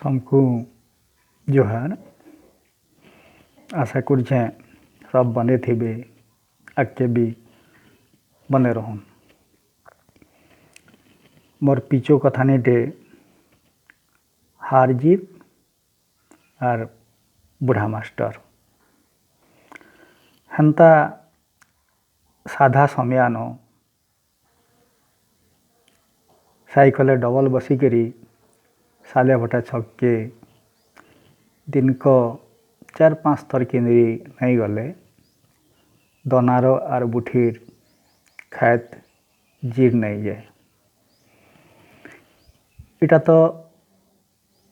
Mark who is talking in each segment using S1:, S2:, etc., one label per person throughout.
S1: ସମକୁ ଜୁହାର। ଆଶା କରୁଛେଁ ସବ୍ ବନେ ଥିବେ, ଆଗ୍କେ ବି ବନେ ରହୁନ୍। ମୋର୍ ପିଚୋ କଥାନୀଟେ ହାର୍ ଜିତ୍ ଆର୍ ବୁଢ଼ା ମାଷ୍ଟର୍। ହେନ୍ତା ସାଧା ସମିଆନ ସାଇକେଲ୍ରେ ଡବଲ୍ ବସିକରି ସାଲିଆଭଟା ଛକ୍କେ ଦିନ୍କ 4-5 ଥର୍ କେନ୍ଦ୍ରି ନାଇଁ ଗଲେ ଦନାର ଆର୍ ବୁଠିର୍ ଖାଏତ୍ ଜିର୍ ନାଇଁ ଯାଏ। ଇଟା ତ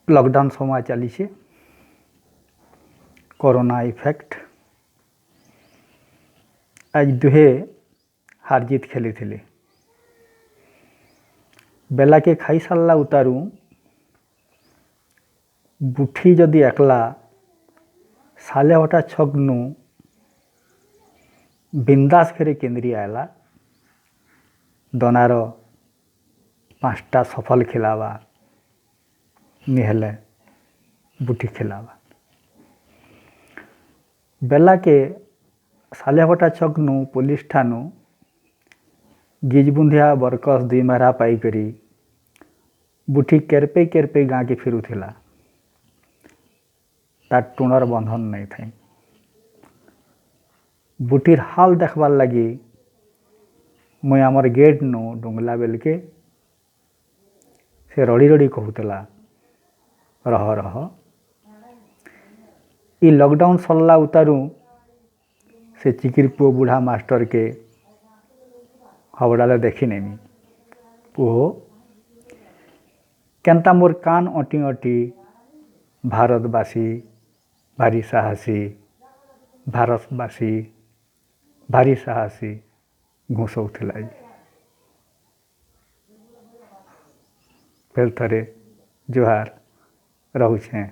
S1: ଲକଡାଉନ୍ ସମୟ ଚାଲିଛେ, କରୋନା ଇଫେକ୍ଟ। ଆଜ୍ ଦୁହେ ହାର୍ ଜିତ୍ ଖେଲିଥିଲେ। ବେଲାକେ ଖାଇ ସାରିଲା ଉତାରୁ ବୁଠି ଯଦି ଏକ୍ଲା ସାଲିଆଭଟା ଛକ୍ନୁ ବିନ୍ଦାସ ଫେରି କେନ୍ଦ୍ରି ଆଏଲା, ଦନାର 5ଟା ସଫଲ୍ ଖିଲାବା, ନିହେଲେ ବୁଠି ଖିଲାବା। ବେଲାକେ ସାଲିଆଭଟା ଛକ୍ନୁ ପୋଲିସ୍ ଠାନୁ ଗିଜବୁନ୍ଧିଆ ବରକସ୍ 2 ମେହରା ପାଇକରି ବୁଠି କେରପେଇ କେରପେଇ ଗାଁକେ ଫିରୁଥିଲା, ତାର୍ ଟୁଣର୍ ବନ୍ଧନ୍ ନାଇଁ ଥାଇ। ବୁଠିର୍ ହାଲ୍ ଦେଖ୍ବାର୍ ଲାଗି ମୁଇଁ ଆମର୍ ଗେଟ୍ନୁ ଡୁଙ୍ଗ୍ଲା ବେଲ୍କେ ସେ ରଡ଼ି ରଡ଼ି କହୁଥିଲା, ରହ ରହ, ଇ ଲକଡାଉନ୍ ସର୍ଲା ଉତାରୁ ସେ ଚିକିର୍ ପୁଅ ବୁଢ଼ା ମାଷ୍ଟର୍କେ ହବଡ଼ାଲେ ଦେଖିନେମି। ପୁହ କେନ୍ତା ମୋର୍ କାନ୍ ଅଁଟି ଅଁଟି ଭାରତବାସୀ ଭାରି ସାହସୀ, ଭାରତବାସୀ ଭାରି ସାହସୀ ଘୁଷଉଥିଲା। ଫେର୍ ଥରେ ଜୁହାର, ରହୁଛେଁ।